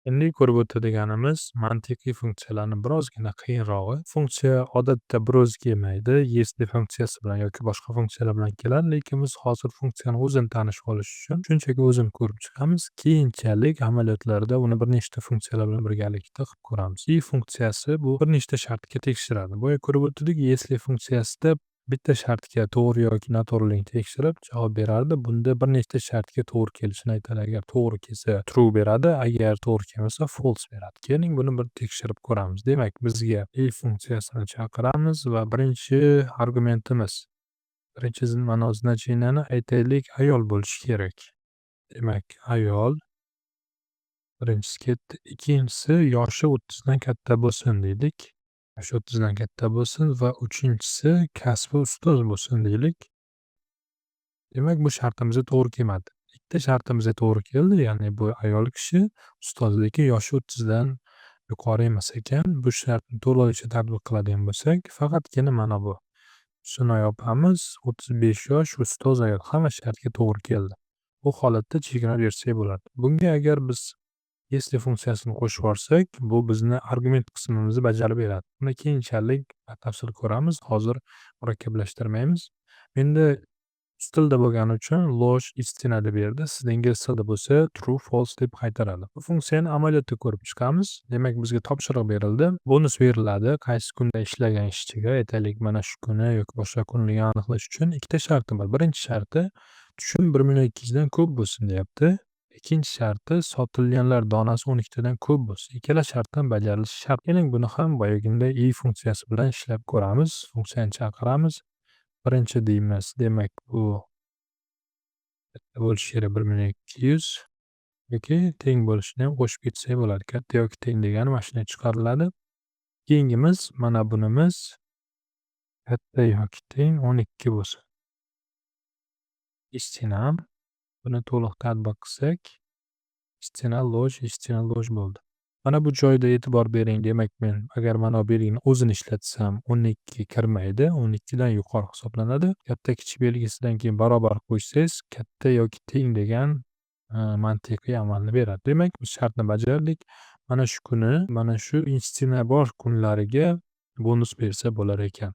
Endi ko'rib o'tadiganimiz mantiqiy funksiyalarni birozgina qiyinrog'i. Funksiya odatda bir o'zi kelmaydi. Если funksiyasi bilan yoki boshqa funksiyalar bilan keladi, lekin biz hozir funksiyani o'zini tanishib olish uchun shunchaki o'zini ko'rib chiqamiz. Keyinchalik amaliyotlarda uni bir nechta funksiyalar bilan birgalikda qilib ko'ramiz. If funksiyasi bu bir nechta shartga tekshiradi. Boya ko'rib o'tdik, если funksiyasida bitta shartga to'g'ri yoki noto'g'riligini tekshirib javob berardi. Bunda bir nechta shartga to'g'ri kelishini aytadi. Agar to'g'ri kelsa, true beradi, agar to'g'ri kelmasa, false beradi. Keling, buni bir tekshirib ko'ramiz. Demak, bizga if funksiyasini chaqiramiz va birinchi argumentimiz, birinchi mana значение ni aytaylik, ayol bo'lishi kerak. Demak, ayol birinchisi ketdi. Ikkinchisi, yoshi 30 dan katta bo'lsin deylik. Yoshi 30 dan katta bo'lsin va uchinchisi, kasbi ustoz bo'lsin deylik. Demak, bu shartimizga to'g'ri kelmadi. Ikkita shartimizga to'g'ri keldi, ya'ni bu ayol kishi, ustoz, lekin yoshi 30 dan yuqori emas ekan. Bu shartni to'lig'icha tatbiq qiladigan bo'lsak, faqatgina mana bu Shuni yopamiz. 35 yosh, ustoz ayol, hamma shartga to'g'ri keldi. Bu holatda chegirma bersak bo'ladi. Bunga agar biz если funksiyasini qo'shib yuborsak, bu bizni argument qismimizni bajarib beradi. Uni keyinchalik batafsil ko'ramiz. Hozir murakkablashtirmaymiz. Endi rus tilida bo'lgani uchun ложь, истина deb berdi. Sizda ingliz tilida bo'lsa, true, false deb qaytaradi. Bu funksiyani amaliyotda ko'rib chiqamiz. Demak, bizga topshiriq berildi. Bonus beriladi. Qaysi kunda ishlagan ishchiga, aytaylik, mana shu kuni yoki boshqa kunligini aniqlash uchun ikkita sharti bor. Birinchi sharti, tushum 1 200 000 dan ko'p bo'lsin, deyapti. Ikkinchi sharti, sotilganlar donasi 12 tadan ko'p bo'lsin. Ikkala shart ham bajarilishi shart. Keling, buni ham boyagiday if funksiyasi bilan ishlab ko'ramiz. Funksiyani chaqiramiz. Birinchi deymiz, demak, bu katta bo'lishi kerak 1 200 000 yoki teng bo'lishini ham qo'shib ketsak bo'ladi. Katta yoki teng degani mana shunday chiqariladi. Keyingimiz, mana bunimiz katta yoki teng 12 bo'lsin. Истина. Buni to'liq tatbiq qilsak, истина, ложь, истина, ложь bo'ldi. Mana bu joyda e'tibor bering, demak, men agar mana bu belgini o'zini ishlatsam, 12 kirmaydi, 12 dan yuqori hisoblanadi. Katta kichik belgisidan keyin barobar qo'ysangiz, katta yoki teng degan mantiqiy amalni beradi. Demak, biz shartni bajardik. Mana shu kuni, mana shu истина bor kunlariga bonus bersa bo'lar ekan.